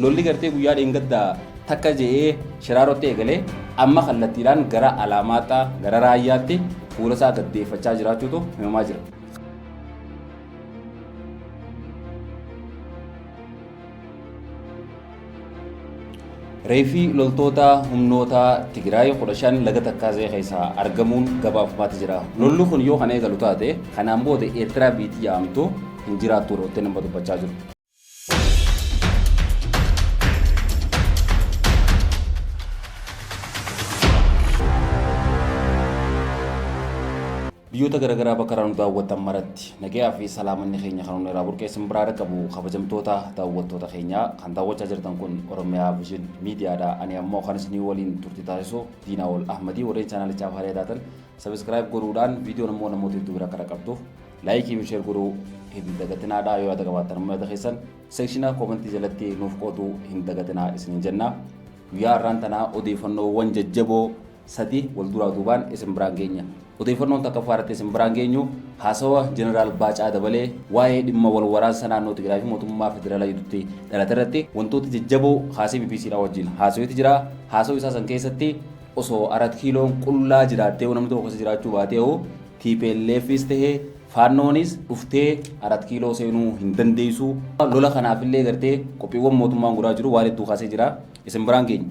Lolli gartee guyyaa dheengaddaa takka je'ee Shiraarotti eegalee amma kallattiidhaan gara Alaamaaxaa gara Raayyaatti fuula isaa gaddeeffachaa jiraachuutu himamaa jira. Reeffi loltoota humnoota Tigraay 15 laga Takkaazee keessaa argamuun gabaafamaati jira. Lolli kun yoo kan eegalu taate kanaan booda Eertiraa biitii yaamtu hin jiraattuudha wattee nama dubbachaa jiru. Biyyoota garaagaraa bakka irraa nu daawwattan maratti nagayaa fi salaamanni keenya kan irraa burqee isin biraa dhaqqabu kabajamtoota daawwattoota keenyaa kan daawwachaa jirtan kun Oromiyaa Vision Miidiyaadha. Ani ammoo kan isinii waliin turtii taasisu Diinaawol Ahmadii warreen chaanaalichaaf haaraa taatan subscribe godhuudhaan viidiyoon immoo namoota hedduu bira akka dhaqqabduuf like fi share godhuu hin dagatinaadha. Yoo yaada qabaattan immoo yaada keessan seekshina koomentii jalatti nuuf qooduu hin dagatinaa isiniin jenna. Guyyaa har'aan tanaa odeeffannoowwan jajjaboo sadi wal duraa duubaan isin biraan geenya. Odeeffannoon takkaffaa irratti isin biraan geenyu haasawa Jeneraal Baacaa Dabalee waa'ee dhimma wal waraansa naannoo Tigraay fi mootummaa federaalaa gidduutti dhalate irratti wantoota jajjaboo kaasee BBC dha wajjin haasaweeti jira. Haasawa isaa san keessatti osoo Arat Kiiloon qullaa jiraattee namni tokko keessa jiraachuu baatee hoo TPLFs ta'ee Faannoonis dhuftee Arat Kiiloo seenuu hin dandeessu. Lola kanaafillee gartee qophiiwwan mootummaan godhaa jiru waan hedduu kaasee jira. Isin biraan geenya.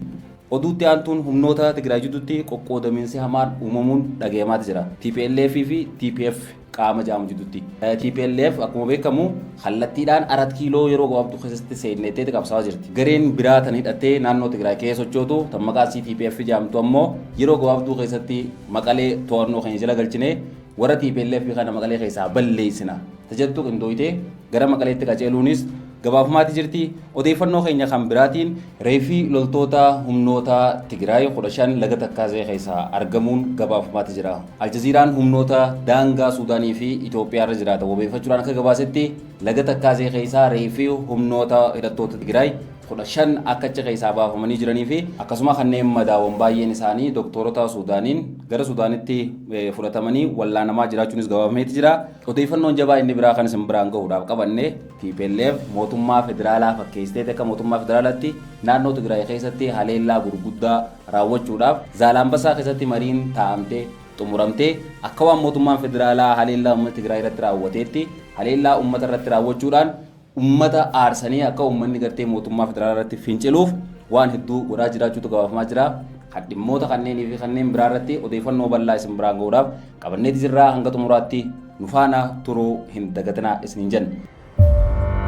Oduutti aantuun humnoota Tigraay jidduutti qoqqoodamiinsi hamaan uumamuun dhagayamaati jira. TPLF fi TPF qaama jedhamu jidduutti. TPLF akkuma beekamu kallattiidhaan Arat Kiiloo yeroo gabaabduu keessatti seenneettee qabsaa'aa jirti. Gareen biraa tan hidhattee naannoo Tigraay keessa sochootu tan maqaa isii TPF jedhamtu ammoo yeroo gabaabduu keessatti Maqalee to'annoo keenya jala galchinee warra TPLF kana Maqalee keessaa balleessina tajettu qindooytee gara Maqaleetti qaceeluunis gabaafamaati jirti. Odeeffannoo keenya kan biraatiin reeffi loltoota humnoota Tigraay 15 laga Takkaazee keessaa argamuun gabaafamaati jira. Aljaziiraan humnoota daangaa Suudaanii fi Itoophiyaa irra jiraatan wabeeffachuudhaan akka gabaasetti laga Takkaazee keessaa reeffi humnoota hidhattoota Tigraay 15 akka achi keessaa baafamanii jiranii fi akkasuma kanneen madaawan baay'een isaanii doktoorota Suudaaniin gara Suudaanitti fudhatamanii wallaanamaa jiraachuunis gabaafameeti jira. Odeeffannoon jabaa inni biraa kan isin biraan gahuudhaaf qabanne TPLF mootummaa federaalaa fakkeessiteeti akka mootummaa federaalaatti naannoo Tigraay keessatti haleellaa gurguddaa raawwachuudhaaf Zaalaambassaa keessatti mariin taa'amtee xumuramtee akka waan mootummaan federaalaa haleellaa uummata Tigraay irratti raawwateetti haleellaa uummata irratti raawwachuudhaan ummata aarsanii akka ummanni gartee mootummaa federaalaa irratti finciluuf waan hedduu godhaa jiraachuutu gabaafamaa jira. Kan dhimmoota kanneenii fi kanneen biraa irratti odeeffannoo bal'aa isin biraan gahuudhaaf qabanneeti jirraa hanga xumuraatti nu faana turuu hin dagatinaa isiniin jenna.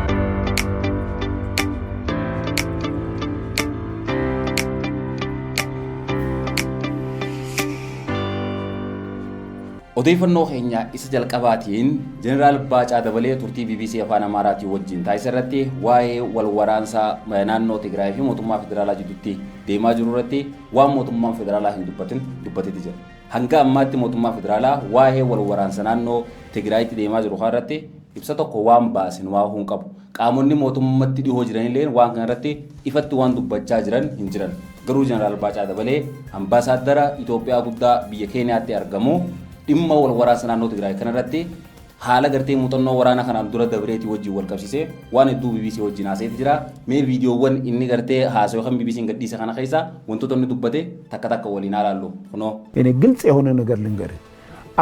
Odeeffannoo keenya isa jalqabaatiin Jeneraal Baacaa Dabalee turtii BBC Afaan Amaaraatiin wajjin taasise irratti waa'ee wal waraansa naannoo Tigraay fi mootummaa federaalaa jidduutti deemaa jiru irratti waan mootummaan federaalaa hin dubbatin dubbateeti jira. Hanga ammaatti mootummaan federaalaa waa'ee wal waraansa naannoo Tigraayitti deemaa jiru kana irratti ibsa tokko waan baase numaa hin qabu. Qaamonni mootummatti dhihoo jiranillee waan kana irratti ifatti waan dubbachaa jiran hin jiran. Garuu Jeneraal Baacaa Dabalee ambaasaaddara Itoophiyaa guddaa biyya Keeniyaatti argamu dhimma wal waraansa naannoo Tigraay kana irratti haala gartee muuxannoo waraana kanaan dura dabreetii wajjin wal qabsiisee waan hedduu BBC wajjin haasayeeti jira. Mee viidiyoowwan inni gartee haasawe kan BBC'n gadhiise kana keessa wantoota inni dubbate takka takka waliin haa laallu kunoo. እኔ ግልጽ የሆነ ነገር ልንገርህ፣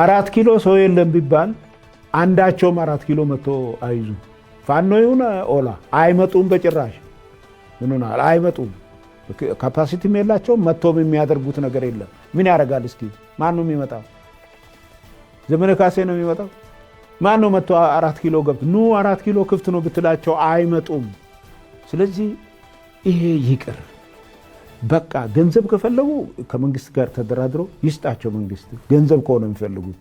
አራት ኪሎ ሰው የለም ቢባል አንዳቸውም አራት ኪሎ መጥቶ አይዙ ፋኖ ይሁን ኦላ አይመጡም በጭራሽ። ምን ሆነሃል? አይመጡም። ካፓሲቲም የላቸውም። መጥቶም የሚያደርጉት ነገር የለም። ምን ያደርጋል? እስኪ ማን ነው የሚመጣው? ዘመነ ካሴ ነው የሚመጣው? ማን ነው መጥቶ አራት ኪሎ ገብቶ ኑ አራት ኪሎ ክፍት ነው ብትላቸው አይመጡም። ስለዚህ ይሄ ይቅር በቃ። ገንዘብ ከፈለጉ ከመንግስት ጋር ተደራድረው ይስጣቸው መንግስት፣ ገንዘብ ከሆነ የሚፈልጉት።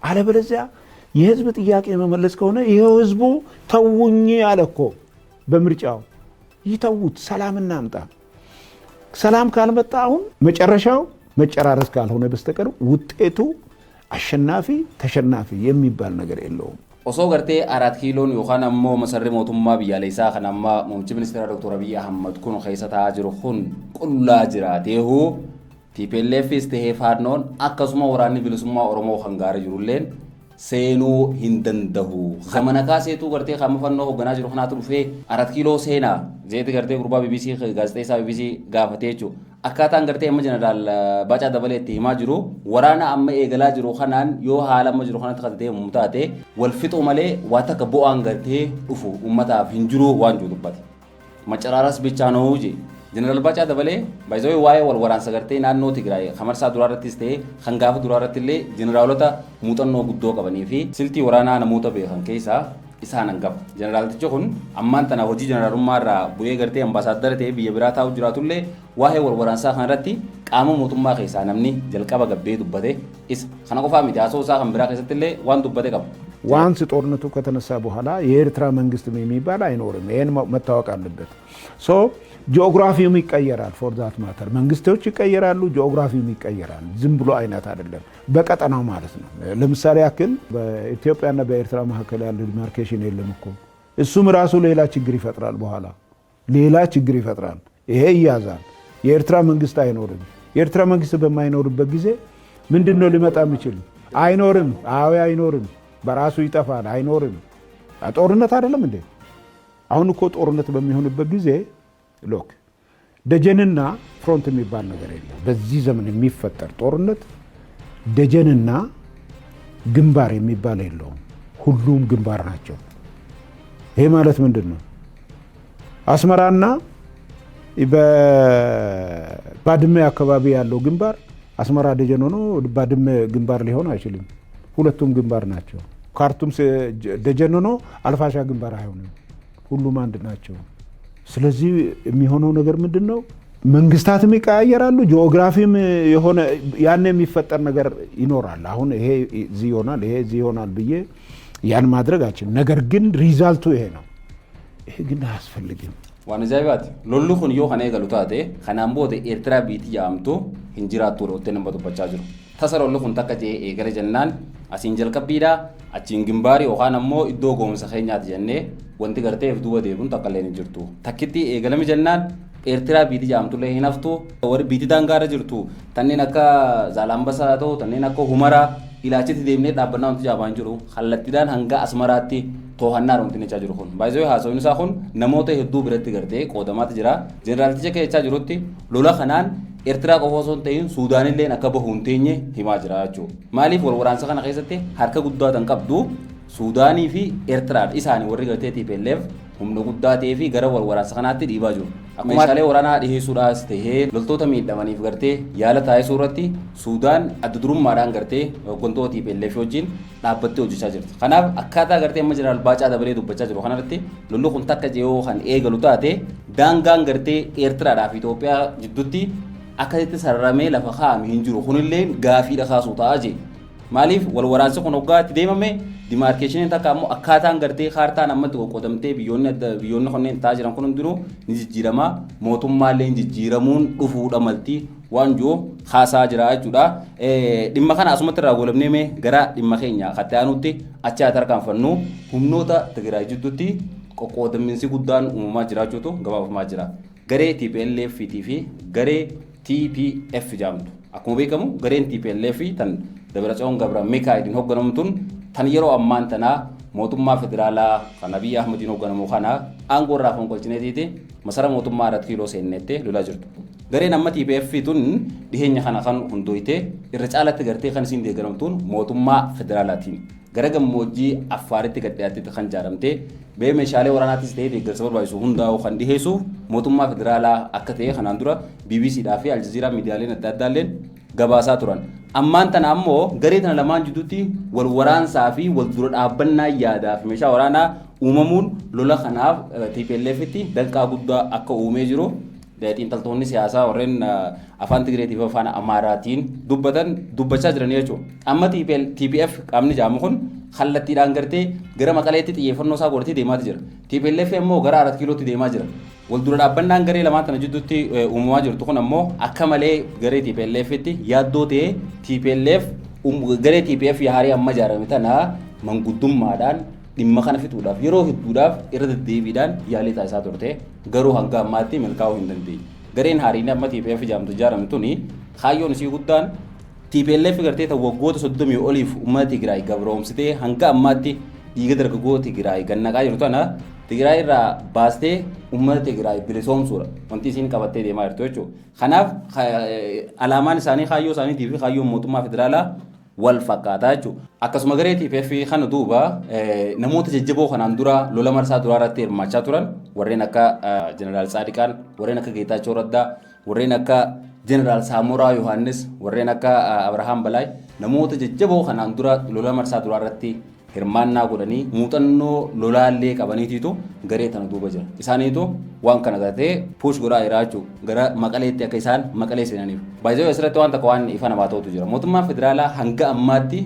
አለበለዚያ የህዝብ ጥያቄ መመለስ ከሆነ ይኸው ህዝቡ ተውኝ አለ እኮ በምርጫው። ይተዉት፣ ሰላም እናምጣ። ሰላም ካልመጣ አሁን መጨረሻው መጨራረስ ካልሆነ በስተቀር ውጤቱ አሸናፊ ተሸናፊ የሚባል ነገር የለውም። Osoo gartee Araat Kiiloon yookaan ammoo masarri mootummaa biyyaalessaa kan amma muummichi ministeera Dr. Abiyyi Ahmad kun keessa taa'aa jiru kun qullaa jiraateehu TPLFs tahee Faannoon akkasuma waraanni bilisummaa Oromoo kan gaara jirulleen Seenuu hin dandahu. Zamana kaaseetuu gartee qaama fannoo hoogganaa jiru kanaatu dhufee Arat Kiiloo seenaa zeeti gartee gurbaa BBC, gaazexeessaa BBC gaafatee jechuudha. Akkaataan gartee amma Jeneraal Baacaa Dabalee itti himaa jiru, waraana amma eegalaa jiru kanaan yoo haala amma jiru kanatti kan deemamu taate, wal fixuu malee waa takka bu'aan gartee dhufu uummataaf hin jiru waan jiru dubbate. Macaraaras bichaa noo je. Jeneraal Baacaa Dabalee baay'ee waa'ee wal waraansa gartee naannoo Tigraay kamarsaa duraa irrattis ta'ee kan gaafa duraa irratti illee jeneraalota muuxannoo guddoo qabanii fi siltii waraanaa namoota beekan keessaa isaan hangafa. Jeneraaltichi kun ammaan tana hojii jeneraalummaa irraa bu'ee gartee ambaasaaddara ta'ee biyya biraa taa'u jiraatullee, waa'ee wal waraansaa kanarratti qaama mootummaa keessaa namni jalqaba gabbee dubbate isa. Kana qofaa miti, haasoo isaa kan biraa keessatti illee waan dubbate qaba. Once ጦርነቱ ከተነሳ በኋላ የኤርትራ መንግስት የሚባል አይኖርም። ይህን መታወቅ አለበት። So ጂኦግራፊውም ይቀየራል። For that matter መንግስቶች ይቀየራሉ፣ ጂኦግራፊውም ይቀየራል። ዝም ብሎ አይነት አይደለም፣ በቀጠናው ማለት ነው። ለምሳሌ ያክል በኢትዮጵያና በኤርትራ መካከል ያለ demarcation የለም እኮ። እሱም ራሱ ሌላ ችግር ይፈጥራል። በኋላ ሌላ ችግር ይፈጥራል። ይሄ ይያዛል። የኤርትራ መንግስት አይኖርም። የኤርትራ መንግስት በማይኖርበት ጊዜ ምንድን ነው ሊመጣ የሚችል? አይኖርም። አዎ አይኖርም። በራሱ ይጠፋል። አይኖርም። ጦርነት አይደለም እንዴ? አሁን እኮ ጦርነት በሚሆንበት ጊዜ look፣ ደጀንና front የሚባል ነገር የለም። በዚህ ዘመን የሚፈጠር ጦርነት ደጀንና ግንባር የሚባል የለውም። ሁሉም ግንባር ናቸው። ይሄ ማለት ምንድን ነው? አስመራና በባድመ አካባቢ ያለው ግንባር አስመራ ደጀን ሆኖ ባድመ ግንባር ሊሆን አይችልም። ሁለቱም ግንባር ናቸው። ካርቱም ደጀን ሆኖ አልፋሽጋ ግንባር አይሆንም። ሁሉም አንድ ናቸው። ስለዚህ የሚሆነው ነገር ምንድን ነው? መንግስታትም ይቀያየራሉ፣ ጂኦግራፊም የሆነ ያን የሚፈጠር ነገር ይኖራል። አሁን ይሄ እዚህ ይሆናል፣ ይሄ እዚህ ይሆናል ብዬ ያን ማድረግ አልችልም። ነገር ግን result ኡ ይሄ ነው። ይሄ ግን አያስፈልግም። Waan ajaa'ibaati. Lolli kun yoo kana eegalu taate, kanaan booda Eertiraa biitti jedhamtu hin jiraattu dhottee nama dubbachaa jiru. Tasa lolli kun takka je'ee eegale jennaan, asiin jalqabbiidha, achiin gimbaarii yookaan ammoo iddoo goomsa keenyaati jennee wanti gartee duuba deebiin takka illee hin jirtu. Takkitti eegalame jennaan Eertiraa biitti jedhamtullee hin haftu. Warri biitti daangaarra jirtu kanneen akka Zaalaambasaa ta'u, kanneen akka Humaraa ilaalchitti deemnee dhaabbannaa wanti jaabaan jiru kallattiidhaan hanga Asmaraatti to'annaa wanti jechaa jiru kun. Baay'ee haasawni isaa kun namoota hedduu biratti gartee qoodamaatti jira. Jeneraalticha akka jechaa jirutti, lola kanaan Eertiraa qofa osoo hin ta'in Suudaanilleen akka bahu hin teenye himaa jira jechuudha. Maaliif? Wal waraansa kana keessatti harka guddaa kan qabdu Suudaanii fi Eertiraadha. Isaanii warri gartee TPLF humna guddaa ta'ee fi gara wal waraansa kanaatti dhiibaa jiru. Meeshaalee waraanaa dhiheessuudhaas ta'ee loltoota miidhamaniif gartee yaala taasisuu irratti Suudaan adda durummaadhaan gartee hooggantoota TPLF wajjin dhaabbattee hojjechaa jirti. Kanaaf akkaataa gartee amma Jeneraal Baacaa Dabalee dubbachaa jiru kanarratti, lolli kun takka je'oo kan eegalu taate, daangaan gartee Eertiraadhaa fi Itoophiyaa jidduutti akkasitti sararamee lafa kaa'ame hin jiru. Kunillee gaafiidha kaasuu ta'a jee. Maaliif? Wal waraansi kun hoggaa itti deemame demarcation iin takka ammoo akkaataan gartee kaartaan ammatti qoqqoodamtee biyyoonni adda biyyoonni kunneen ta'aa jiran kun hundinuu ni jijjiirama, mootummaallee jijjiiramuun dhufuudha malti waan jiru haasaa jira jechuudha. Dhimma kana asumatti irraa goolabnee mee gara dhimma keenya katti aanutti achi haa tarkaanfannu. Humnoota Tigraay jidduutti qoqqoodaminsi guddaan uumamaa jiraachuutu gabaafamaa jira. Garee TPLF fi garee TPF jedhamtu. Akkuma beekamu gareen TPLF tan Dabratsiyoon Gabra Mikaa'eliin hoogganamtuun, tan yeroo ammaan tanaa mootummaa federaalaa kan Abiyyi Ahmediin hoogganamu kana aangoo irraa fonqolchineetiiti masara mootummaa Arat Kiiloo seennettee lolaa jirtu. Gareen amma TPF tun dhiheenya kana kan hundooyte irra caalatti gartee kan isiin deeggaramtuun mootummaa federaalaatiin gara gammoojjii Affaaritti gad dhiyaattetti kan ijaaramte, ba'ee meeshaalee waraanaatis ta'ee deeggarsa barbaachisu hundaa'u kan dhiheessuuf mootummaa federaalaa akka ta'e kanaan dura BBCdhaa fi Aljazeeraa miidiyaaleen adda addaalleen gabaasaa turan. Ammaan tana ammoo garee tana lamaan jidduutti wal waraansaa fi wal dura dhaabbannaa yaadaa fi meeshaa waraanaa uumamuun lola kanaaf TPLFitti danqaa guddaa akka uumee jiru xiinxaltoonni siyaasaa warreen afaan Tigireetii fi afaan Amaaraatiin dubbatan dubbachaa jiran jechuudha. Amma TPF qaamni jedhamu kun kallattiidhaan gartee gara Maqaleetti xiyyeeffannoo isaa godhatee deemaa jira. TPLF immoo gara Arat Kiilootti deemaa jira. Wal dura dhaabbannaan garee lamaan tana jidduutti uumamaa jirtu kun ammoo akka malee garee TPLFitti yaaddoo ta'ee, TPLF garee TPF yaarii amma ijaarame tana manguddummaadhaan dhimma kana fixuudhaaf yeroo hedduudhaaf irra deddeebiidhaan yaalii taasisaa turte, garuu hanga ammaatti milkaa'uu hin dandeenye. Gareen haariin amma TPF jedhamtu ijaarame tuni kaayyoon isii guddaan TPLF gartee ta waggoota 30 oliif uummata Tigraay gabroomsitee hanga ammaatti dhiiga dargaggoo Tigraay gannaqaa jirtu tana Tigraay irraa baastee uummata Tigraay bilisoomsuudha. Wanti isiin qabattee deemaa jirtu jechuudha. Kanaaf alaamaan isaanii, kaayyoo isaaniitii fi kaayyoon mootummaa federaalaa wal fakkaataa jechuudha. Akkasuma garee TPF kana duuba namoota jajjaboo kanaan dura lola marsaa duraa irratti hirmaachaa turan, warreen akka Jeneraal Tsaadiqaan, warreen akka Geetaachoo Raddaa, warreen akka Jeneraal Saamoraa Yohaannis, warreen akka Abrahaam Balaay, namoota jajjaboo kanaan dura lola marsaa duraa irratti hirmaannaa godhanii muuxannoo lolaallee qabaniitiitu garee tana duuba jira. Isaaniitu waan kana gartee push godhaa jira jechuudha. Gara Maqaleetti akka isaan Maqalee seenaniif. Baay'ee asirratti waan takka waan ifa namaa ta'utu jira. Mootummaan federaalaa hanga ammaatti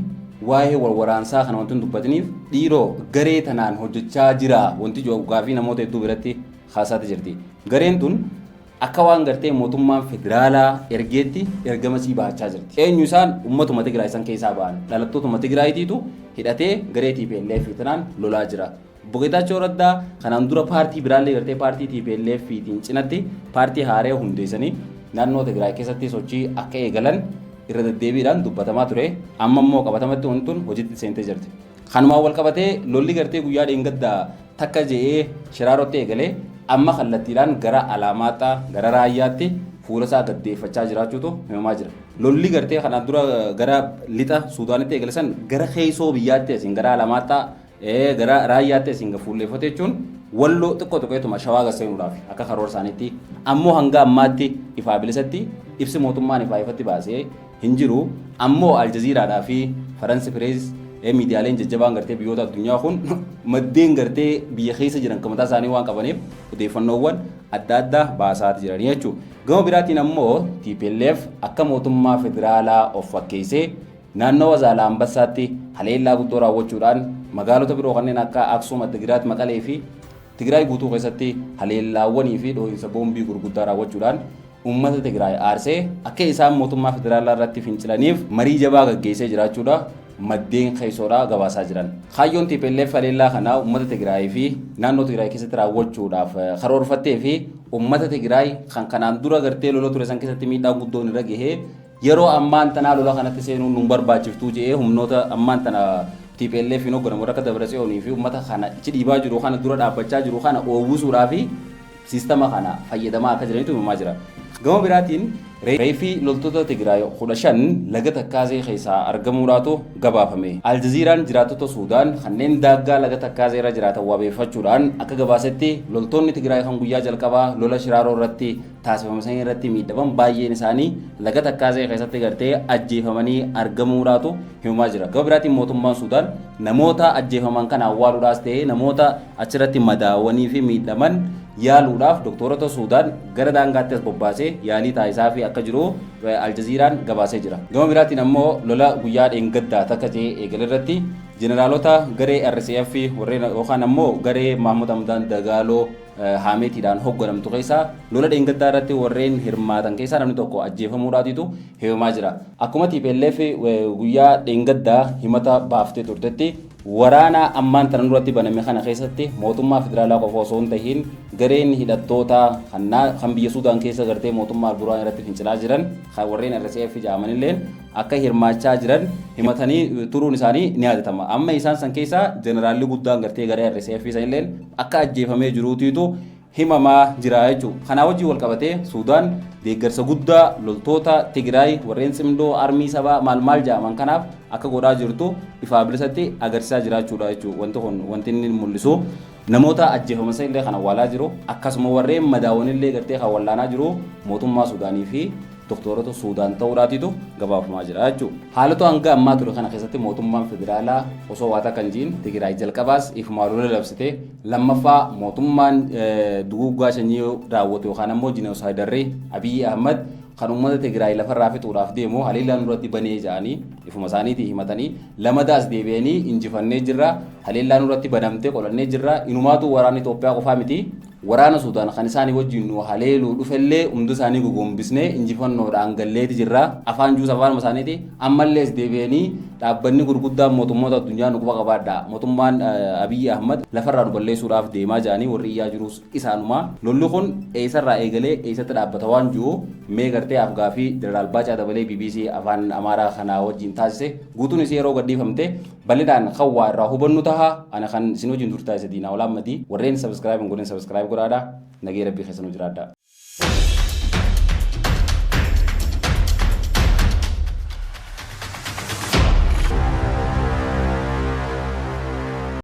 waa'ee wal waraansaa kana wanti hin dubbatiniif, dhiiroo garee tanaan hojjechaa jira wanti jiru gaafii namoota hedduu biratti haasaati jirti. Gareen tun akka waan gartee mootummaan federaalaa ergeetti ergama sii bahachaa jirti. Eenyu isaan? Uummatuma Tigraay san keessaa ba'an, dhalattootuma Tigraayitiitu hidhatee garee TPLF tanaan lolaa jira. Obbo Geetaachoo Raddaa kanaan dura paartii biraallee gartee paartii TPLF tiin cinatti paartii haaree hundeessanii naannoo Tigraay keessatti sochii akka eegalan irra deddeebiidhaan dubbatamaa ture. Amma immoo qabatamatti wanti tun hojiitti seentee jirti. Kanumaan wal qabatee lolli gartee guyyaa dheengaddaa takka je'ee Shiraarotti eegalee amma kallattiidhaan gara Alaamaaxaa, gara Raayyaatti fuula isaa gaddeeffachaa jiraachuutu himamaa jira. Lolli gartee kanaan dura gara lixa Suudaanitti eegale san gara keessoo biyyaatti asiin gara Alaamaaxaa, gara Raayyaatti asiin fuulleeffate jechuun Walloo xiqqoo tuqeetuma Shawaa gad seenuudhaaf akka karoora isaaniitti. Ammoo hanga ammaatti ifaa bilisatti ibsi mootummaan ifaa ifatti baasee hin jiru. Ammoo Aljaziiraadhaa fi Faransi Pirees, miidiyaaleen jajjabaan gartee biyyoota addunyaa kun maddeen gartee biyya keessa jiran kan mataa isaanii waan qabaniif odeeffannoowwan adda addaa baasaati jiranii jechuudha. Gama biraatiin ammoo TPLF akka mootummaa federaalaa of fakkeessee naannawa Zaalaambassaatti haleellaa guddoo raawwachuudhaan magaalota biroo kanneen akka Aksuum, Addigiraat, Maqalee fi Tigraay guutuu keessatti haleellaawwanii fi dhoohinsa boombii gurguddaa raawwachuudhaan uummata Tigraay aarsee akka isaan mootummaa federaalaa irratti fincilaniif marii jabaa gaggeessee jiraachuudha maddeen keessoodhaa gabaasaa jiran. Kaayyoon TPLF haleellaa kanaa uummata Tigraay fi naannoo Tigraay keessatti raawwachuudhaaf karoorfattee fi uummata Tigraay kan kanaan dura gartee lola ture san keessatti miidhaan guddoon irra gahee yeroo ammaan tanaa lola kanatti seenuun nu barbaachiftuu jedhee humnoota ammaan tana TPLF hin hoogganamu warra akka Dabratsiyoonii fi uummata kana ichi dhiibaa jiru kana dura dhaabbachaa jiru kana oowwisuudhaa fi siistama kana fayyadamaa akka jiranitu himamaa jira. Gama biraatiin reeffi loltoota Tigraay 15 laga Takkaazee keessaa argamuudhaatu gabaafame. Aljaziiraan jiraattota Suudaan kanneen daaggaa laga Takkaazee irra jiraatan wabeeffachuudhaan akka gabaasetti, loltoonni Tigraay kan guyyaa jalqabaa lola Shiraaroo irratti taasifame san irratti miidhaman baay'een isaanii laga Takkaazee keessatti gartee ajjeefamanii argamuudhaatu himamaa jira. Gama biraatiin mootummaan Suudaan namoota ajjeefaman kana awwaaluudhaas ta'ee namoota achirratti madaawanii fi miidhaman yaaluudhaaf doktorota Suudaan gara daangaatti as bobbaasee yaalii taasisaa fi akka jiru Aljaziiraan gabaasee jira. Gama biraatiin ammoo lola guyyaa dheengaddaa takka ta'ee eegale irratti jeneraalota garee RSF warreen yookaan ammoo garee Mahmud Hamdaan Dagaaloo Haameetiidhaan hoogganamtu keessaa lola dheengaddaa irratti warreen hirmaatan keessaa namni tokko ajjeefamuudhaatitu himamaa jira. Akkuma TPLF guyyaa dheengaddaa himata baaftee turtetti, waraana ammaan tana duratti baname kana keessatti mootummaa federaalaa qofa osoo hin tahiin gareen hidhattoota kan biyya Suudaan keessa gartee mootummaa Alburhaan irratti fincilaa jiran kan warreen RSF jedhamanilleen akka hirmaachaa jiran himatanii turuun isaanii ni yaadatama. Amma isaan san keessaa jeneraalli guddaan gartee garee RSF sanilleen akka ajjeefamee jiruutiitu himamaa jira jechuudha. Kanaa wajjin wal qabatee Suudaan deeggarsa guddaa loltoota Tigraay warreen Tsimdoo armii sabaa maal maal jedhaman kanaaf akka godhaa jirtu ifaa bilisatti agarsiisaa jiraachuudha jechuudha. Wanti kun wanti inni mul'isu namoota ajjeefaman sanillee kan awwaalaa jiru, akkasuma warreen madaawanillee gartee kan wallaanaa jiru mootummaa Suudaanii fi doktorota Suudaan ta'uudhaatiitu gabaafamaa jira jechuudha. Haalota hanga ammaa ture kana keessatti mootummaan federaalaa osoo waa takka hin jiin Tigraay jalqabaas ifumaa lola labsite, lammaffaa mootummaan duguuggaa sanyii raawwatu yookaan ammoo jinosaayidarri Abiyyi Ahmad kan uummata Tigraay lafarraa fixuudhaaf deemu haleellaan duratti banee jedhanii ifuma isaaniitii himatanii, lamadaas deebi'anii injifannee jirra, haleellaan duratti banamtee qolannee jirra, inumaatu waraanni Itoophiyaa qofaa miti Waraana Suudaan kan isaanii wajjin nu haleeluu dhufellee hunda isaanii gogombisnee injifannoodhaan galleeti jirra. Afaan juus afaanuma isaaniiti. Ammallee as deebi'anii dhaabbanni gurguddaan mootummoota addunyaa nu quba qabaadha. Mootummaan Abiyyi Ahmad lafarraa nu balleessuudhaaf deemaa jedhanii warri iyyaa jirus isaanuma. Lolli kun eessarraa eegalee eessatti dhaabbata waan jiru mee gartee afgaafii Jeneraal Baacaa Dabalee BBC Afaan Amaaraa kanaa wajjin taasise guutuun isii yeroo gadhiifamte bal'inaan kan waa irraa hubannu taha. Ana kan isin wajjin turte taasise Diinaa Olaammadii. Warreen subscribe hin godhin subscribe godhaadha. Nagee Rabbii keessa nu jiraadha.